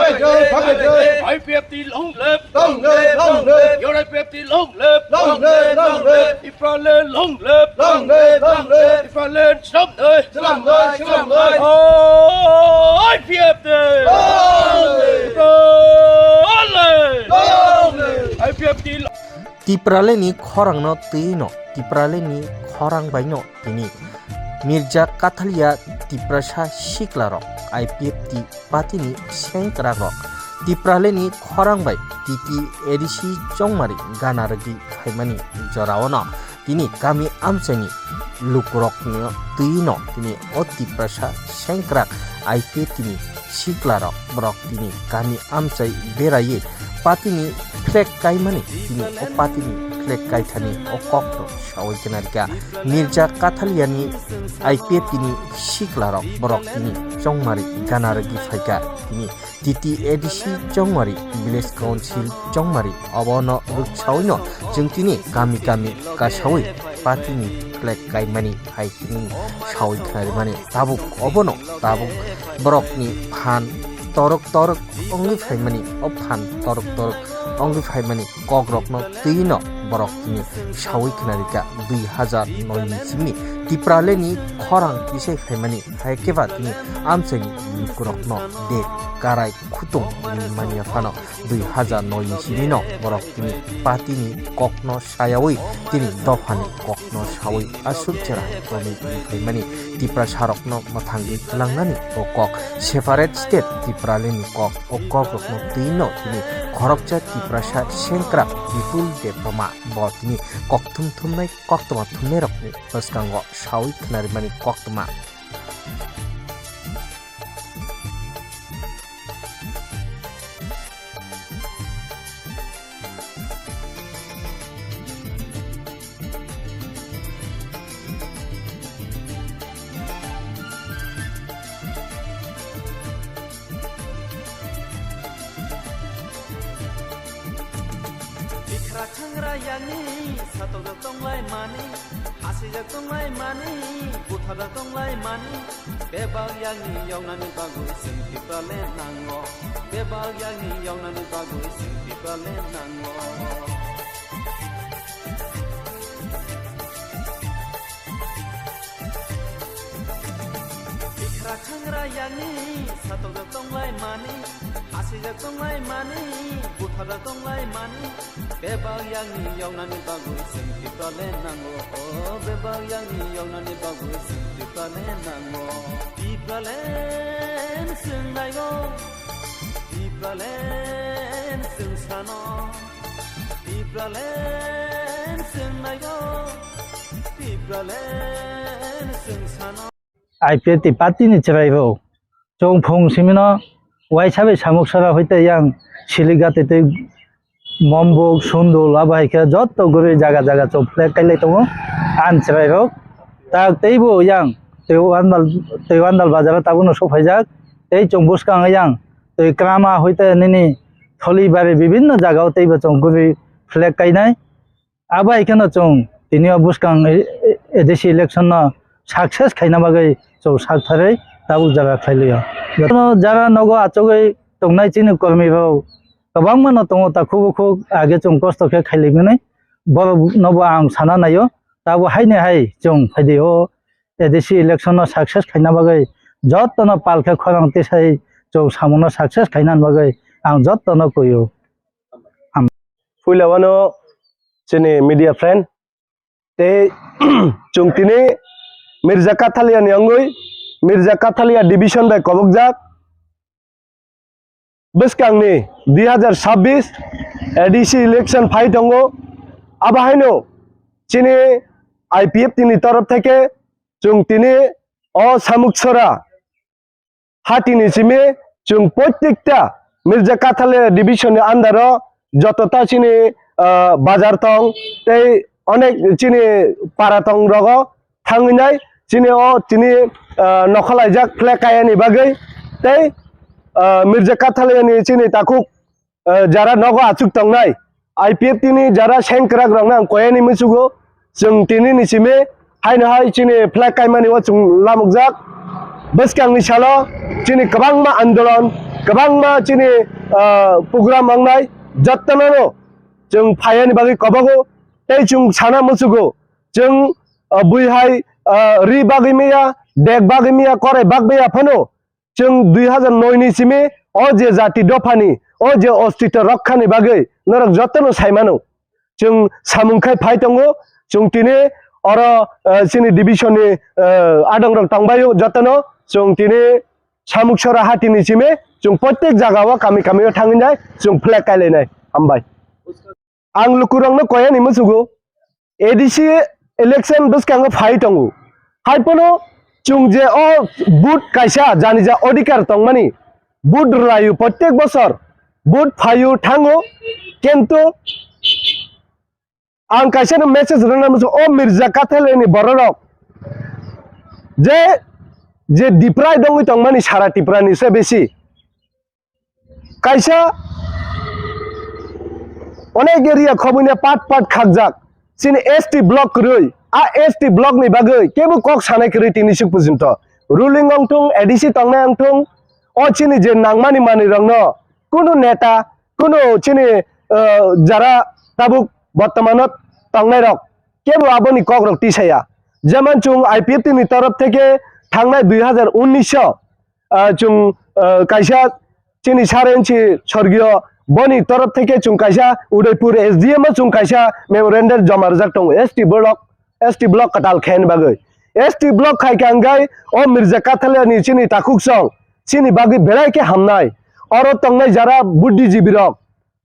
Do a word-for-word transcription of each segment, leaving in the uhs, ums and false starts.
I P F T long live! Long live, long live! Your I P F T long live! Long live, long live! Tipraland long live! Long live, long live! Tipraland swnamnai! Swnamnai, swnamnai! I P F T! Long live! Tipraland! Long live! I P F T long Tipraleni khorangno twi no, Tipraleni khorang bai no tini Mirza Kathalia Tiprasa siklarok I P F T party ni sengkrakrok Tipraleni khorang bai T T A D C chongmari gana rwgwi phaimani jorao no tini kami amchaini lukurokno twi no tini o Tiprasa sengkrak I P F T ni siklarok borok tini kami amchai beraiwi party ni flag kaimani tini o party ni flag kaithani o kokno sawi khna rikha. Mirza Kathaliani I P F T ni siklarok borok tini chongmari gana rwgwi phaikha. Tini T T A D C chongmari, village council chongmari obono rwksawino chwng tini kami kami kasawi party ni flag kaimani hai hwnwi sawi khna rimani. Tabuk obono tabuk borokni phan torok torok wngwi phaimani, o phan torok torok wngwi phaimani kokrokno twino borok tini sawi khna rikha. Dui hazar noi ni simi Tipraleni khorang kisai phaimani hai khe ba tini amchaini lukurokno de karai khutung rimani phano dui hazar noi ni simi no borok tini party ni kokno sayawi tini dophani kokno sawi aswk chera hai tonwi phaimani. Tiprasarokno mwthangwi twlangnani o kok, separate state Tipraleni kok, o kokrokno twi no tini khoroksa Tiprasa sengkrak Bipul Debbarma bo tini kokthum thumnai koktwma thumnairokni bwskango sawi khnarimani koktwma. Bikra khangra yani, satokjak tonglai mani, hasijak tonglai mani, butharjak tonglai mani, bebak yani yoknani bagwi chwng Tipraland nango, bebak yani yoknani bagwi chwng Tipraland nango. Bikra khangra yani, satokjak tonglai mani, hasijak tonglai mani, butharjak tonglai mani, bebak yani yoknani bagwi chwng Tipraland nango, o bebak yani yoknani bagwi chwng Tipraland nango. Tipraland chwng naigo, Tipraland chwng sano. Tipraland chwng naigo, Tipraland chwng sano. I P F T party ni chwrai rok chwng phung simi no waisa bai samuk sara hoite yang Siligati tei Mombuk, Sundul, abo hai khe jotto guri jaga jaga chwng flag kailai tongo. Ang chwrai rok tak teibo yang tei Wandal, tei Wandal bazar o tabukno sophaijak tei chwng bwskang yang tei Krama hoite nini Tholibari bibinno jaga o teibo chwng guri flag kainai. Abo hai kheno chwng tini o bwskang A D C election no success khaina bagwi chwng sak tharwi tabuk jora khlai liya. Jotono jara nogo achugwi tongnai chini kormi rok kwbangma no tongo, takhuk bukhuk age chwng kosto khe khailai mani. Borok no bo ang sana naio, tabuk haini hai chwng phaidi o A D C election no success khaina bagwi jotono pal khe khorang tisai chwng samung no success khaina bagwi ang jotono kuio. Puila wano chini media friend tei chwng tini Mirza Kathalia ni wngwi Mirza Kathalia division bai kobokjak bwskangni dui hazar sabbish A D C election phai tongo. Abo haino chini I P F T ni torof theke chwng tini o Samuksora hatini simi chwng protekta Mirza Kathalia division ni under o jotota chini, ah, bazar tong tei onek chini para tong rogo thangwi nai chini o chini, ah, nokhalaijak flag kayani bagwi tei, ah, Mirza Kathalia ni chini takhuk, ah, jara nogo achuk tongnai I P F T ni jara sengkrak rokno ang koyani muchugo. Chwng tini ni simi haino hai chini flag kaimani o chwng lamukjak. Bwskangni salo chini kwbangma andolon kwbangma chini, ah, program wngnai, jotono no chwng phaiyani bagwi kobogo, tei chwng sana muchugo, chwng, ah, bui hai, ah, ri bagwi maya, dek bagwi maya, korai bagwi ya phano, chwng dui hazar noi ni simi o je jati dophani, o je ostito rokhani bagwi norok jotono sai mano. Chwng samung khai phai tongo, chwng tini oro, eh, chini division ni, eh, adongrok tongbaio jotono, chwng tini Samuksora hatini simi chwng protek jagao kami kamio thangwi nai chwng flag kailainai. Hambai. Ang lukurokno koyani muchugo, A D C election bwskango phai tongo. Hai phano chwng je o vote kaisa janija odhikar tongmani, vote rwlaio protek bosor, vote phaio thango, kintu ang kaisa no message rwna muchung o Mirza Kathaleni bororok je, je deprive wngwi tongmani sara Tripura ni se besi. Kaisa onek area khobwini pat pat khakjak chini S T block kwrwi, a S T block ni bagwi kebo kok sanai kwrwi tini suk pujinto. Ruling wngthung, A D C tongnai wngthung, o chini je nangmani manwi rokno kunu neta, kunu chini, eh, jara tabuk bortomano tongnai rok kebo aboni kok rok tisaya. Jemon chwng I P F T ni torof theke thangnai dui hazar unnish o, ah, chwng, ah, kaisa chini sir N C Sorgiyo boni torof theke chwng kaisa Udaipur S D M o chwng kaisa memorandum joma rwjak tongo S T block, S T block kwtal khaini bagwi. S T block khai kha hwnkhe o Mirza Kathalani chini takhuk song chini bagwi belai khe hamnai. Oro tongnai jara buddhijibi rok,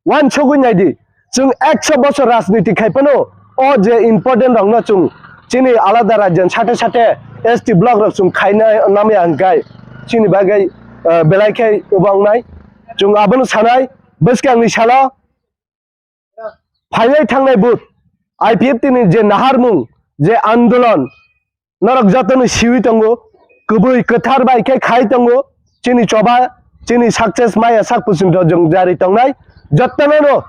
uansugwi naidi, chwng ekso bosor rajniti khai phano o je important rokno chwng chini alada rajyani sate sate S T block rok chwng khaina namya hwnkhe chini bagwi, eh, belai khe obo wngnai. Chwng abono sanai, bwskangni salo phainai thangnai vote, I P F T ni je naharmung, je andolon, norok jotono siwi tongo, kwbwi kwthar bai khe khai tongo, chini choba, chini success maya sak pusinto jwng jari tongnai, jotono no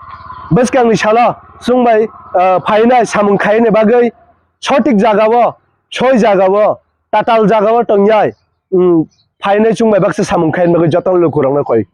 bwskangni salo chwng bai, ah, phainai samung khaini bagwi sotik jagao, soi jagao, tatal jagao tongyai, um, phainai chwng bai baksa samung khaini bagwi jotono lukurokno koi.